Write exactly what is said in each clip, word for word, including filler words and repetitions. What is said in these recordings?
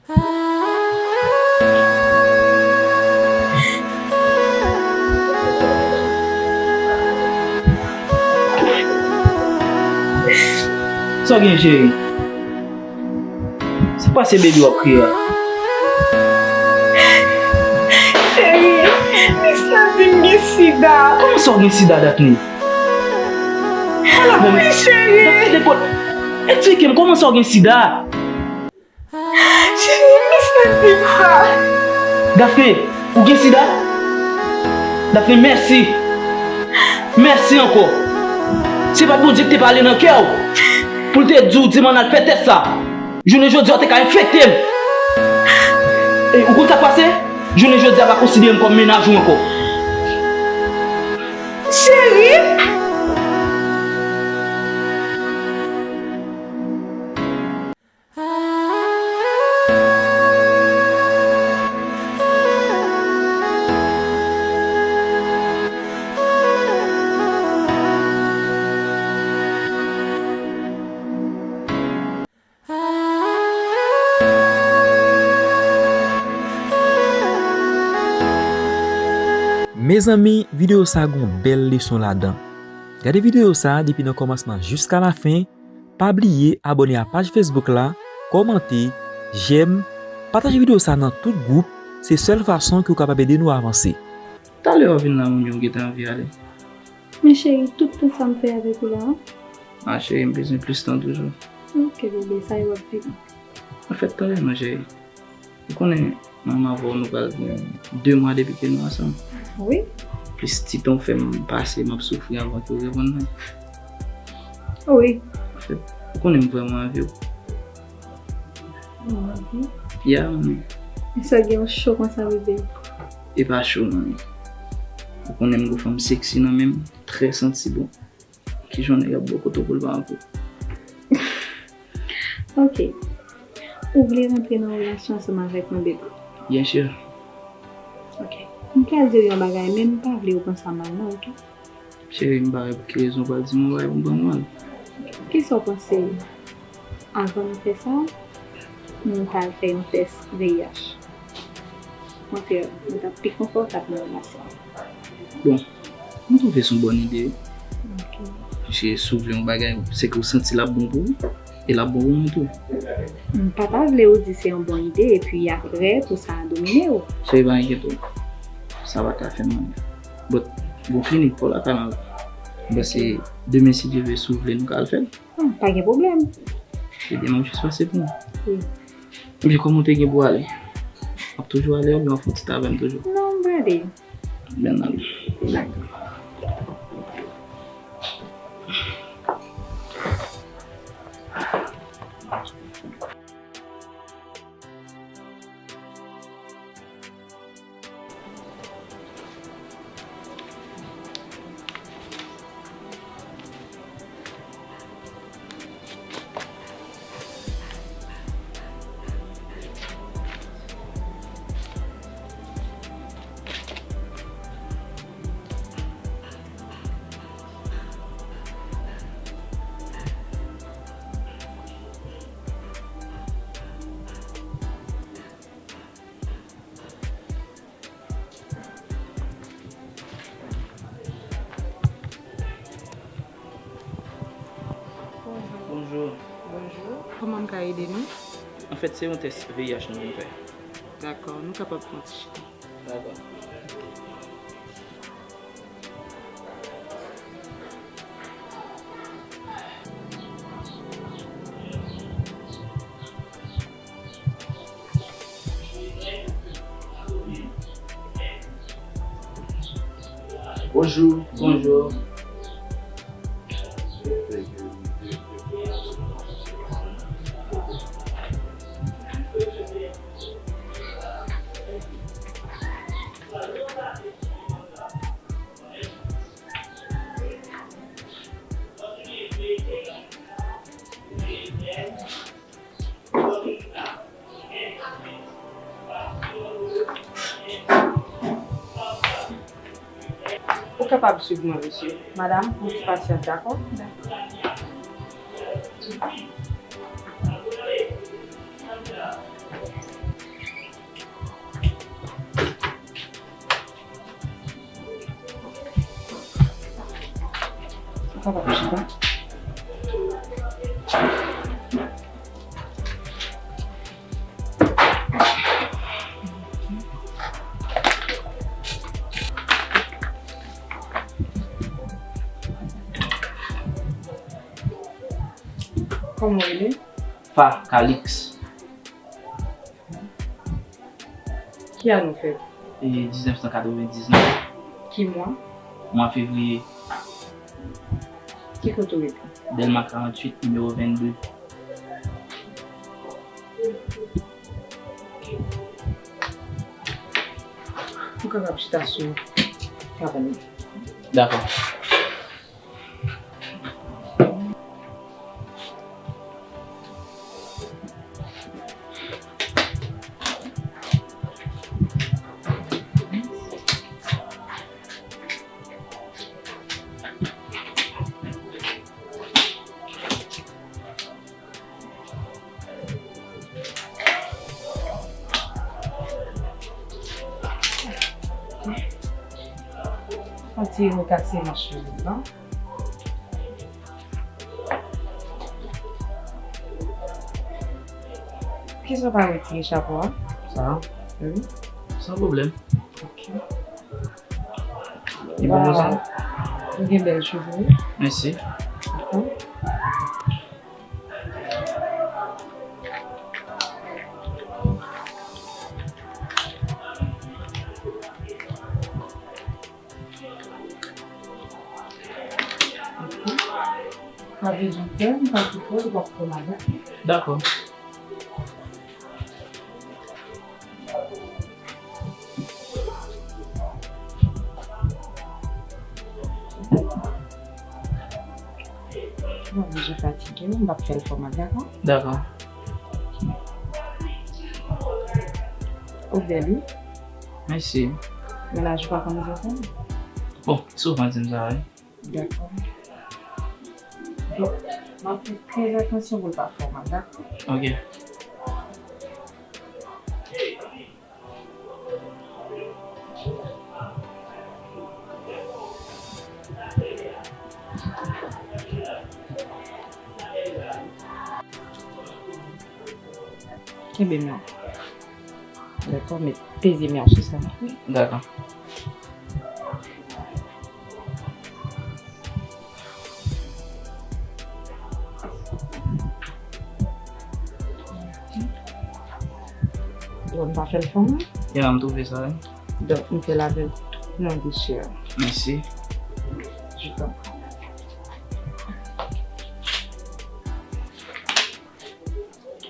Sa w gen, cheri? Sa k pase, baby, w ap kriye a? Cheri, misye di m gen sida. Kòman sa w gen sida, Daphné? Wi, cheri. Daphné, eksplike m, kòman sa w gen sida? Cheri, misye di m sa. Daphné, ou gen sida? Daphné, mèsi. Mèsi ankò. Se pa t Bondye ki te pale nan kè w pou l te di w, di m ann al fè tès sa. Jounen jodi a, w te ka enfekte m. E ou konn sa k pase? Jounen jodi a, pa konsidere m kòm mennaj ou ankò. Cheri! Mezanmi, videyo sa gon bèl leson ladan. Gade videyo sa depi nan kòmansman jiska lafen. Pa bliye abòne a paj Facebook la, kòmante, jèm, pataje videyo sa nan tout gwoup, se sèl fason ke w kapab ede nou avanse. Talè w vin la, moun yo gentan anvi ale. Men cheri, tout tan sa m fè avèk ou la. A cheri, m bezwen plis tan toujou. Ok bebe, sa yo ap vini. Anfèt, tande non cheri. Ou konnen, menm avè w, nou pral gen de mwa depi ke nou ansanm. Wi. Plis ti tan w fè m pase, m ap soufri anvan ke w reponn mwen. Wi. Anfèt, ou konnen m vrèman anvi w. Ou anvi? Ya, mami. E sa gen yon cho konsa, bebe? E pa cho, mami. Ou konnen m gon fanm seksi nan men m, trè santi bon. Kijan yon nèg ap bò kote w pou l pa anvi w? Ok. Ou vle rantre nan relasyon ansanm avèk mwen, bebe? Byen si. Ok. M pral di w yon bagay, men m pa vle w pran sa mal, non, ok? Cheri, m pa wè pou ki rezon w pral di m yon bagay pou m pran l mal. Kisa w panse? Avan nou fè sa, nou ta al fè yon tès V I H. Mwen kwè nou t ap pi konfòtab nan relasyon an. Bon, m twouve se yon bòn ide. Ok. Piske si w vle yon bagay, se ke w santi l ap bon pou ou, e l ap bon pou mwen tou. M pa ta vle w di se yon bòn ide, epi apre, pou sa domine w. Cheri, pa enkyete w. Sa pa ka fè m mal. But, gon klinik pa w lakay mwen la. M panse demen, si Dye vle, si w vle, nou ka al fè l. Ah, pa gen pwoblèm. Ebyen, m ap jis pase pou ou. Wi. Ebyen, kòman w te gen pou w ale? W ap toujou ale oubyen w ap fè yon ti travay toujou? Non, m prale. Ebyen, n ale. Dakò. Bonjou. Bonjou. Kòman m ka ede nou? Anfèt, se yon tès V I H nou vin fè. Dakò, nou kapab pran ti chita. Dakò. Bonjou. Bonjou. Ou kapab swiv mwen, mesye. Madam, yon ti pasyans, dakò? Dakò. Papa, chita. Kòman w rele? Fa Calix. Ki ane w fèt? E, diznèf san katrevendiznèf. Ki mwa? Mwa fevriye. Ki kote w rete? Dèlma karanntuit, nimewo vennde. Ou kapab chita sou kabann nan. Dakò. Fon ti rekase manch yo la. Kisa w pa retire chapo a? Sa? Wi. San pwoblèm. Ok. Li bon konsa? Wow. Ou gen bèl cheve. Mèsi. Ok. Sa vle di w fè, m pa kite w, w ap fè madanm. Dakò. Bon, m deja fatige, m p ap fè l fò mal, dakò? Dakò. Ou bèl, wi. Mèsi. Men laj ou pa konn zafè. Bon, souvan di m sa, wi. Dakò. Donk, m ap fè trè atansyon pou l pa fè w mal, dakò? Ok. Kenbe men w. Dakò, men peze men w sou sa. Dakò. Bon, m pa fè l fò mal? Ya, m twouve sa, wi. Donk, m fè l avè w nan douchè. Mèsi. Je t'en prie.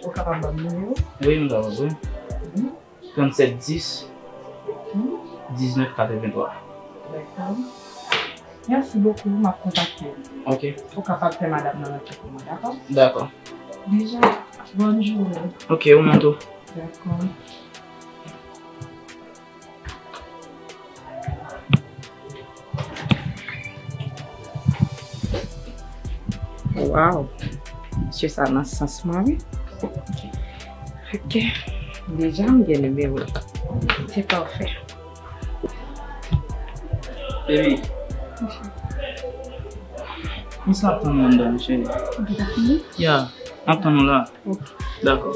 Ou kapab ban m nimewo? Wi, m kapab, wi. Mhm. Trannsèt dis, mhm, diznèf katrevenntwa. Dakò. Mèsi bokou, m ap kontakte w. Ok. Ou kapab fè madanm nan rantre pou mwen, dakò? Dakò. Deja, bòn jounen. Ok, ou menm tou. Dakò. Waw. Mesye sa nan sans mwen, wi. Ok. Deja, m gen nimewo l. Se pafè. Baby. Miss la ap tann ou anndan, cheri. Ok, sa fini? Ya, m ap tann ou la. Ok. Dakò.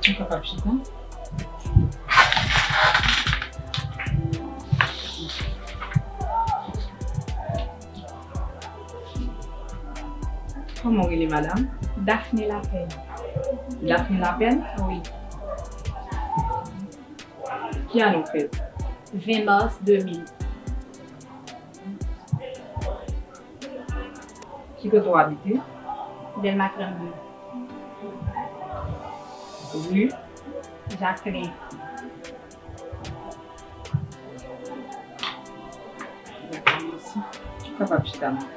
Ou kapab chita. Kòman w rele, madanm? Daphné Lapèn. Daphné Lapèn? Wi. Ki ane w fèt? Ven mas de mil. Ki kote w abite? Dèlma trannde. Ri? Jaklen. Dakò, mèsi. Ou kapab chita non.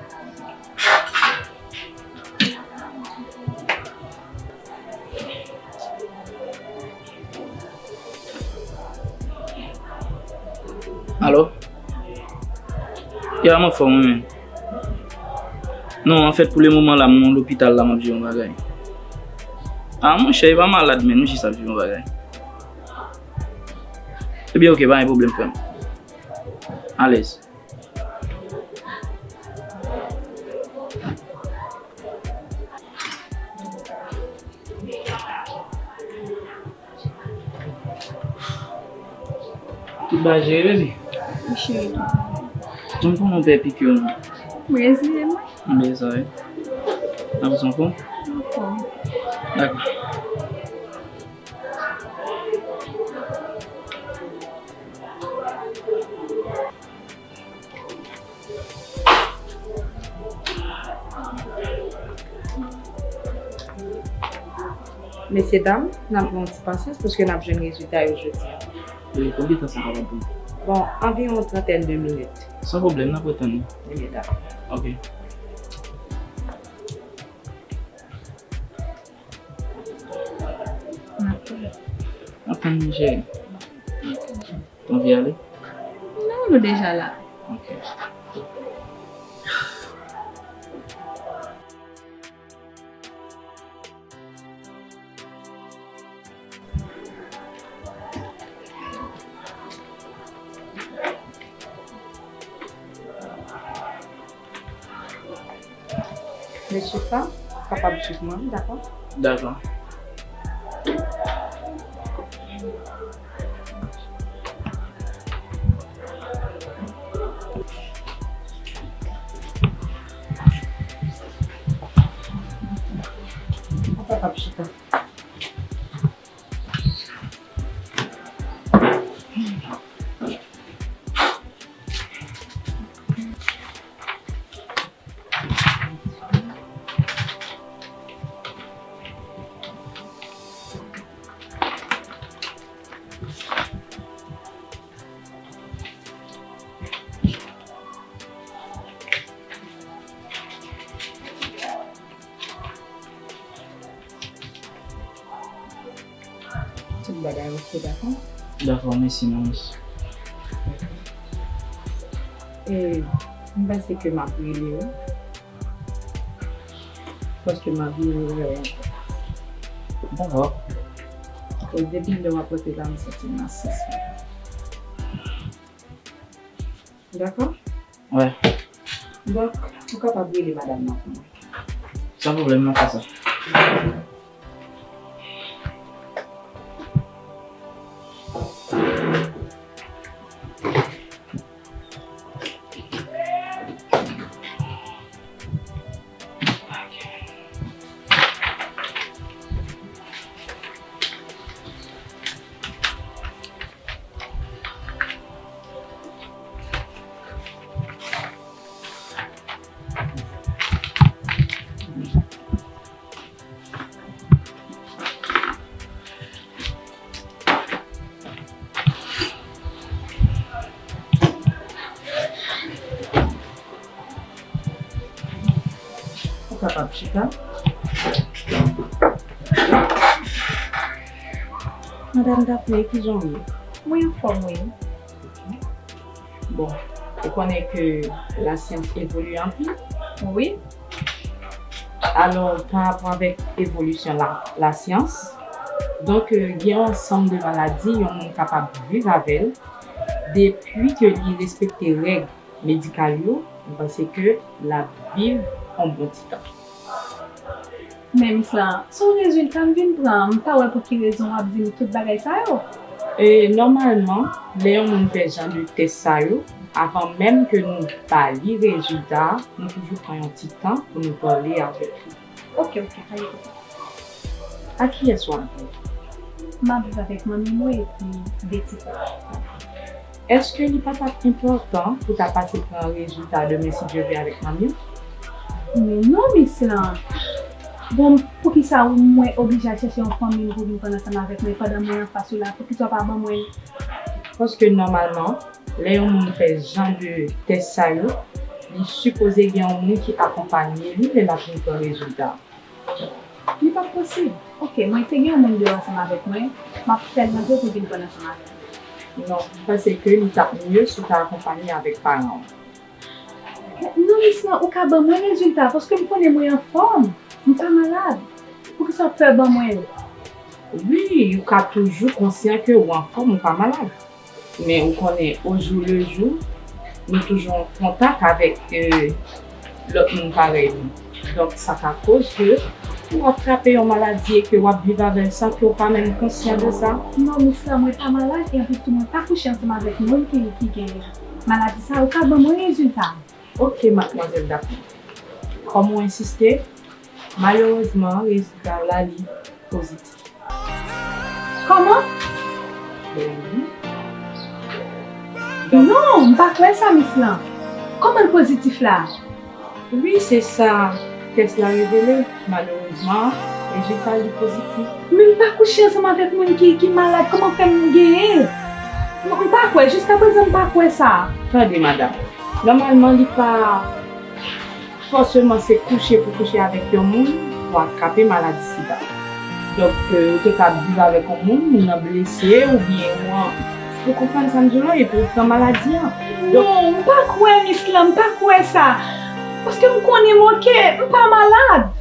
Alo? Ya, m anfòm, wi, men. Non, anfèt, pou le moman la, m nan lopital la, m ap jere yon bagay. A, monchè, e pa malad, men, m jis ap jere yon bagay. Ebyen, oke, pa gen pwoblèm, frè m. Alèz. Tout bagay jere, baby? Wi, cheri, tout bagay. Jan m konnen w pè pike w, non? M reziye m, wi. M bezwen, wi. N ap pran yon kou? Dakò. Mesye dam, n ap gen yon ti pasyans paske n ap jwenn rezilta yo jodi a. E konbyen tan sa kapab pran? Bon, anviwon yon trantèn de minit. San pwoblèm, n ap ret tann li. Ebyen, dakò. Oke. N ap tann. N ap tann, monchè. Ou anvi ale? Non, nou deja la. Oke. Mesye Fa, ou kapab swiv mwen, wi, dakò? Dakò. Ou kapab chita. Tout bagay oke, dakò? Dakò, mèsi, manmi. E, m panse ke m ap rele w. Paske m ap vin wè w ankò. Dakò. E depi lè w ap rete la, m santi m nan sans mwen. Dakò? Wè. Donk, ou kapab rele madanm nan pou mwen. San pwoblèm, m ap fè sa. Ou kapab chita. Madanm Daphné, kijan w ye? Mwen anfòm, wi. Bon, ou konnen ke lasyans evolye anpil. Wi. Alò, pa rapò avèk evolisyon la, lasyans, donk, euh, gen yon ansanm de maladi yon moun kapab viv avè l, depi ke li respekte règ medikal yo, m panse ke l ap viv yon bon ti tan. Men Miss lan, se yon rezilta m vin pran, m pa wè pou ki rezon w ap di m tout bagay sa yo. E, nòmalman, lè yon moun fè jan de tès sa yo, avan menm ke nou ba li rezilta a, nou toujou pran yon ti tan pou nou pale avèk li. Oke, oke, pa gen pwoblèm. A kiyès w ap viv? M ap viv avèk manmi mwen epi de ti frè. Èske li pa t ap enpòtan pou w ta pase pran rezilta demen si Dye vle avèk manmi w? Men non, Miss lan. Bon, poukisa mwen oblije al chèche yon fanmi m pou vin pran ansanm avèk mwen pandan mwen anfas ou la? Poukisa w pa ban mwen? Paske nòmalman, lè yon moun fè jan de tès sa yo, li sipoze gen yon moun ki akonpanye li lè l ap vin pran rezilta. Li p ap posib. Oke, mwen te gen yon moun deyò ansanm avèk mwen, m ap fè l rantre pou l vin pran l ansanm avè m. Non, m panse ke li t ap mye si w ta akonpanye avèk paran w. Mislan, ou ka ban mwen rezilta, paske m konnen mwen anfòm, m pa malad. Poukisa w ap fè ban mwen yo? Wi, ou ka toujou konsyan ke ou anfòm, ou pa malad. Men ou konnen, au jour le jour, nou toujou an kontak avèk, euh, lòt moun parèy nou. Donk, sa ka koz ke ou ap trape yon maladi e ke w ap viv avè l san ke w pa menm konsyan de sa. Non, Mislan, mwen pa malad, e anplis tou, mwen pa kouche ansanm avèk moun ki, ki gen maladi sa. Ou ka ban mwen rezilta? Ok, madmwazèl Daphné. Kòm ou ensiste, malerezman, rezilta w la, li pozitif. Kòman? Ben wi. Donk, non, m pa kwè sa, Mislan. Kòman l pozitif la? Wi, se sa tès la revele. Malerezman, rezilta li pozitif. Men m pa kouche ansanm avèk moun ki, ki malad. Kòman fè m genyen? Non, m pa kwè. Jiskaprezan, m pa kwè sa. Tande, madanm. Nòmalman, li pa fòseman se kouche pou kouche avèk yon moun pou atrape maladi sida. Donk, euh, ou te ka viv avèk yon moun, moun nan blese oubyen ou an, ou konprann sa m di w la, epi ou pran maladi an. Donk, non, m pa kwè, Mislan, m pa kwè sa. Paske m konnen m oke, m pa malad.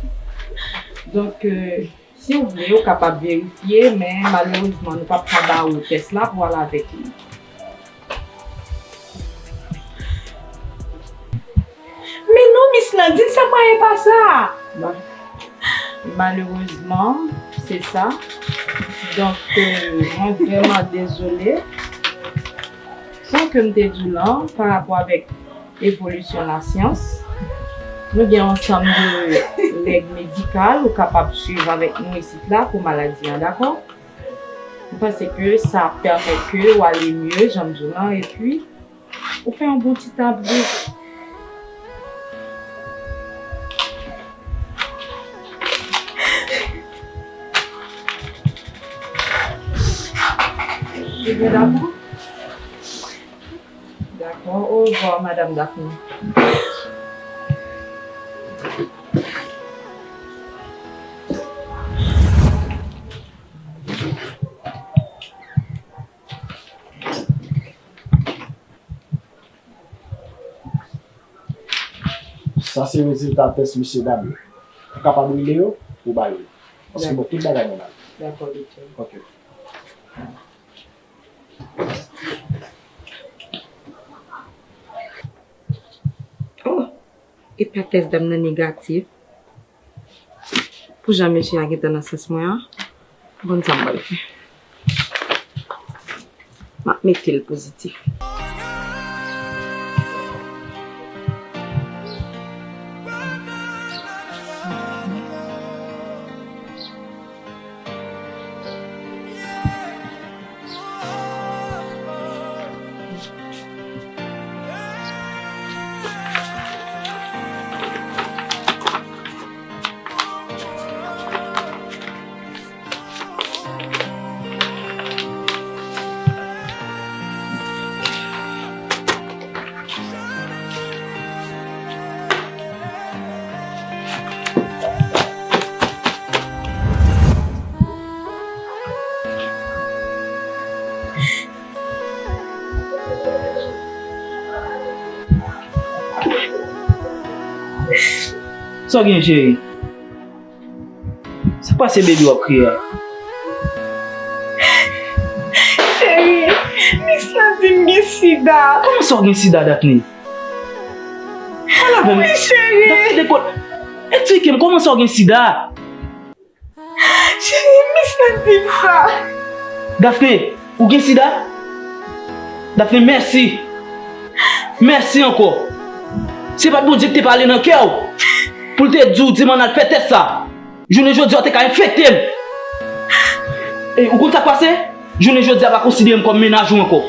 Donk, euh, si w vle, ou kapab verifye, men malerezman, nou p ap ka ba ou tès la pou w al avèk li. Men non, Mislan, di l sa mwayen pa sa. Bon. Malerezman, se sa. Donk, euh, mwen vrèman dezole. Jan ke m te di w lan, pa rapò avèk evolisyon lasyans, nou gen yon ansanm de règ medikal ou kapab swiv avèk nou isit la pou maladi an, dakò? M panse ke sa ap pèmèt ke w ale mye, jan m di w lan, epi ou fè yon bon ti tan ap viv. Ou byen dakò? Dakò. Orevwa, Madam Daphné. Sa se rezilta tès mesye dam yo. Ou kapab rele yo pou ba yo li. Paske bon, tout bagay nòmal. Dakò, doktè. Ok. Oh, epa tès dam nan negatif. Pou jan mesye a gentan nan sans mwen an, m konn sa m pral fè. M ap mete l pozitif. Sa w gen, cheri? Sa k pase, baby, w ap kriye a? Cheri, Mislan di m gen sida. Kòman sa w gen sida, Daphné? Pale avè m. Wi, cheri. Daphné, kot? Eksplike m, kòman sa w gen sida? Cheri, Mislan di m sa. Daphné, ou gen sida? Daphné, mèsi. Mèsi ankò. Se pa t Bondye ki te pale nan kè w pou l te di w, di m ann al fè tès sa. Jounen jodi a, w te ka enfekte m. E ou konn sa k pase? Jounen jodi a, pa konsidere m kòm mennaj ou ankò.